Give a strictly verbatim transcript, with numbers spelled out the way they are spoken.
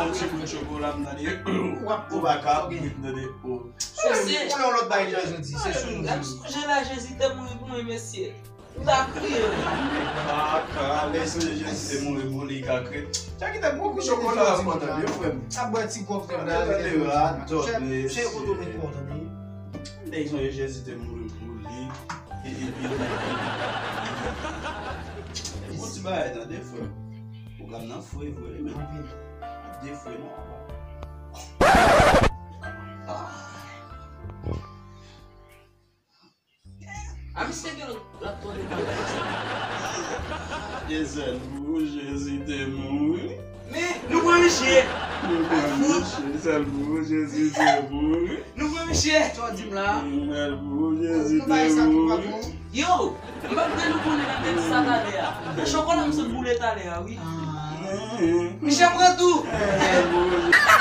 pran yon ti bout chokola, m tande. Ou pa ka ap ri, m tande. Ou konnen yon lòt bagay Jezi di, se sou nou. M sonje lè Jezi te mouri pou mwen, mesye. M ta kriye. Kaka, lè sonje Jezi te mouri pou li, ka kriye. Sa ki te pran kou chokola, m tande, frè m. Ap bwè ti kòk, frè m. Tande, radòt, mesye. Se kote w met kò, tande. Lè sonje Jezi te mouri pou li. E, e, e, e, e. Bon ti bagay, tande, frè m. Pwogram nan fre vre, wi, men. Ap de fre, non, papa. Ah. A, misye gen lòt, lòt kote. E sèl pou Jezi te mouri. Men, nou pran misye. Nou pran misye, sèl pou Jezi te mouri. Nou pran misye. Sa w di m la? Sèl pou Jezi te mouri. Yo, m pa t vle nou konnen nan tèt sa talè a. Nan chokola m sot boule talè a, wi. Misye pran tou. Sèl pou Jezi.